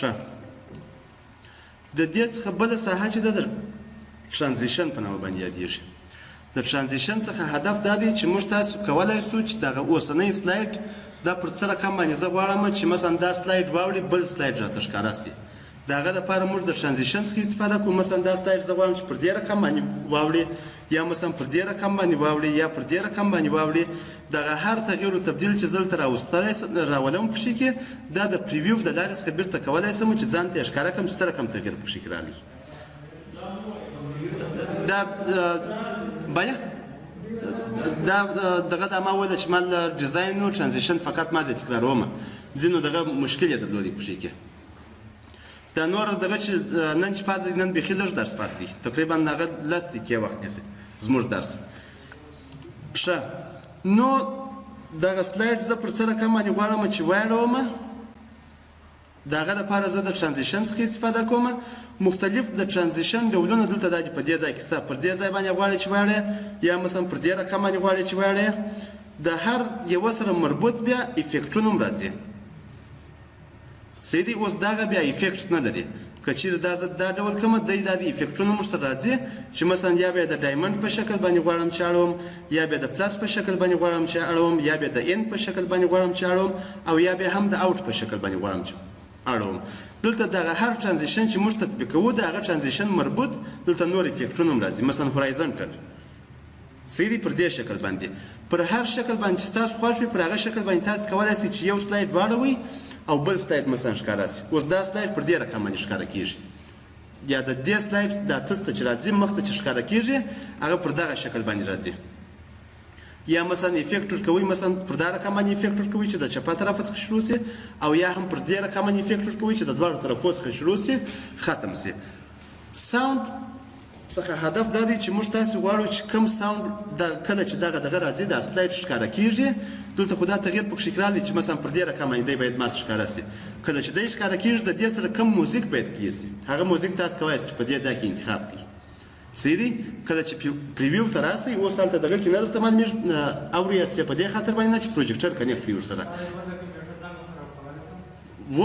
ښه، د دې څخه بله ساحه چې ده د transition په نامه باندې یادېږي. د transition څخه هدف دا دی چې موږ تاسو کولای شو چې دغه اوسنی slide دا پر څه رقم باندې زه غواړم چې مثلا دا slide واوړي، بل slide راته ښکاره شي. د هغه لپاره موږ د transition څخه استفاده کوو. مثلا دا slide زه غواړم چې پر دې رقم باندې واوړي، یا مثلا پر دې رقم باندې واوړي، یا پر دې رقم باندې واوړي. دغه هر تغییر او تبدیل چې زه دلته راوستلی راولم پکښې کې، دا د preview د لارې څخه بیرته کولای شم چې ځان ته یې ښکاره کړم چې څه رقم تغییر پکښې کې راغلی. دا بله دا دغه دا ما ویل چې ما له design او transition فقط ما زه تکراروم، ځینو دغه مشکل یې درلودی پکښې کې. دا نور دغه چې نن چې پاتې دی، نن بیخي لږ درس پاتې دی، تقریبا هغه 10 دقیقې وخت نیسي زموږ درس. ښه، نو دغه slide زه پر څه رقم باندې غواړم چې واړوم، د هغه لپاره زه د transition څخه استفاده کوم. مختلف د transition ډولونه دلته دا دي، په دې ځای کې څه پر دې ځای باندې غواړي چې واړې، یا مثلا پر دې رقم باندې غواړي چې واړې. د هر یوه سره مربوط بیا effect ونه هم راځي. صحیح دی. اوس دغه بیا effect نه لري. که چیرې دا زه دا ډول کوم دی، دا د effect ونه موږ سره راځي چې مثلا یا بیا د diamond په شکل باندې غواړم چې اړوم، یا بیا د plus په شکل باندې غواړم چې اړوم، یا بیا د in په شکل باندې غواړم چې اړوم، او یا بیا هم د out په شکل باندې غواړم چې اړوم. دلته دغه هر transition چې موږ تطبیقوو، د هغه transition مربوط دلته نور effect ونه هم راځي. مثلا horizontal، صحیح دی، پر دې شکل باندې، پر هر شکل باندې چې ستاسو خوښ وي، پر هغه شکل باندې تاسو کولای شئ چې یو slide واړوئ او بل slide مثلا ښکاره شي. اوس دا slide پر دې رقم باندې ښکاره کېږي، یا د دې slide دا تس ته چې راځي، مخ ته چې ښکاره کېږي، هغه پر دغه شکل باندې راځي. یا مثلا effect ورکوي، مثلا پر دا رقم باندې effect ورکوي چې د چپه طرفه څخه شروع شي، او یا هم پر دې رقم باندې effect ورکوي چې د دواړو طرفو څخه شروع شي، ختم شي. sound څخه هدف دا دی چې موږ تاسو غواړو چې کوم sound د کله چې دغه دغه راځي، دا slide ښکاره کیږي، دلته خو دا تغییر پکښې کړی چې مثلا پر دې رقم باندې دی باید ماته ښکاره شي. کله چې دی ښکاره کیږي، د دې سره کوم موزیک باید play شي، هغه موزیک تاسو کولی شئ چې په دې ځای کې انتخاب کړئ. صحیح دی. کله چې preview ته راسئ، اوس هلته دغه کې نه درته معلومیږي اوري یاست، چې په دې خاطر باندې نه چې projector connect کړي ورسره و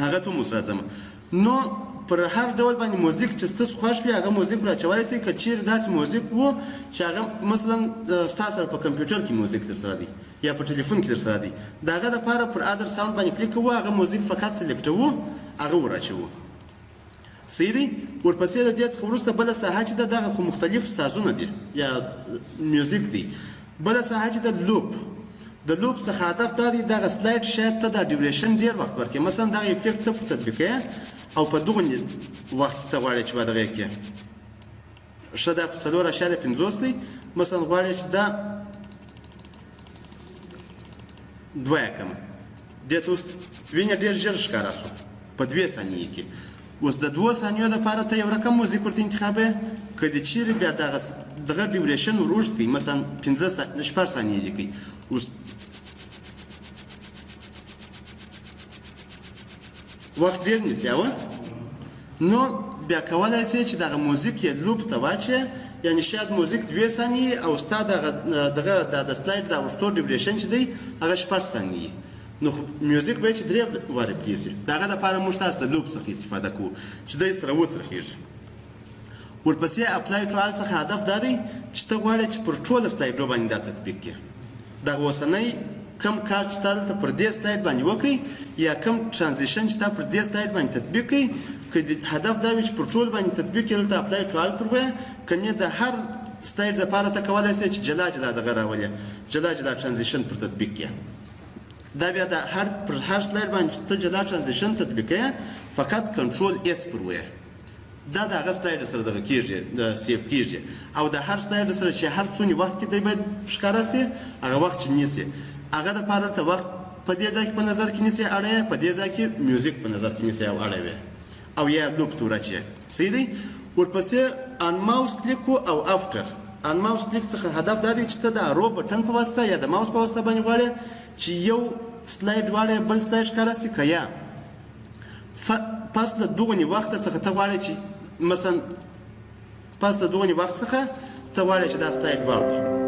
هغه ته هم اوس راځم. نو پر هر ډول باندې موزیک چې ستاسو خوښ وي، هغه موزیک راچولی شئ. که چیرې داسې موزیک وو چې هغه مثلا ستا سره په کمپیوټر کې موزیک در سره دی یا په ټلیفون کې در سره دی، د هغه دپاره پر other sound باندې کلیک کوو، هغه موزیک فقط select وو، هغه وراچوو. صحیح دی. ورپسې د دې څخه وروسته بله ساحه چې ده، دغه خو مختلف سازونه دي یا میوزیک دی. بله ساحه چې ده loop، د loop څخه هدف دا دی دغه slide شاید ته دا duration ډیر وخت ورکړي. مثلا دغه effect ته پر تطبیقوې او په دغه وخت کې ته غواړې چې دغه کې ښه دا 4.50 دی، مثلا غواړې چې دا دوه یې کمه دې ته اوس وینه ډېر ژر ښکاره شو په 2 ثانیې کې. اوس د 2 ثانیو دپاره ته یو رقم موزیک ورته انتخابوې. که دې چیرې بیا دغه دغه duration ور اوږد کړي، مثلا 5 6 ثانیې دې کوي، اوس وخت ډېر نیسي. او نو بیا کولای شې چې دغه موزیک یې loop ته واچې، یعنی شاید موزیک 2 ثانیې او ستا دغه دغه د slide د اوږدو duration چې دی هغه 6 ثانیې، نو خو میوزیک به چې درې وارې play شي. د هغه دپاره موږ تاسو د loop څخه استفاده کوو چې دی سره وڅرخېږي. ورپسې apply to all څخه هدف دا دی چې ته غواړې چې پر ټوله slide و باندې دا تطبیق کړې. دغه اوسنی کوم کار چې تا دلته پر دې slide باندې وکړي یا کوم transition چې تا پر دې slide باندې تطبیق کړي، که د هدف دا وي چې پر ټول باندې تطبیق کړي، دلته apply to all پر وایه. که نه د هر slide لپاره ته کولی شې چې جلا جلا دغه راولې، جلا جلا transition پر تطبیق کړې. دا بیا د هر پر هر slide باندې چې ته جلا transition تطبیقوې، فقط control S پر وایه، دا د هغه slide سره دغه کېږي، د save کېږي. او د هر slide سره چې هر څونې وخت کې دی باید ښکاره شي، هغه وخت چې نیسي هغه دپاره دلته وخت په دې ځای کې په نظر کې نیسي اړه، په دې ځای کې میوزیک په نظر کې نیسي او اړه وي، او یا loop ته ورچې. صحیح دی. ورپسې on mouse click او after on mouse click څخه هدف دا دی چې ته د arrow button په واسطه یا د ماوس په واسطه باندې غواړې چې یو slide واړې بل slide ښکاره شي، که یا پس له دغونې وخته څخه ته غواړې چې مثلا پس له دغونې وخت څخه ته غواړې چې دا slide واوړي.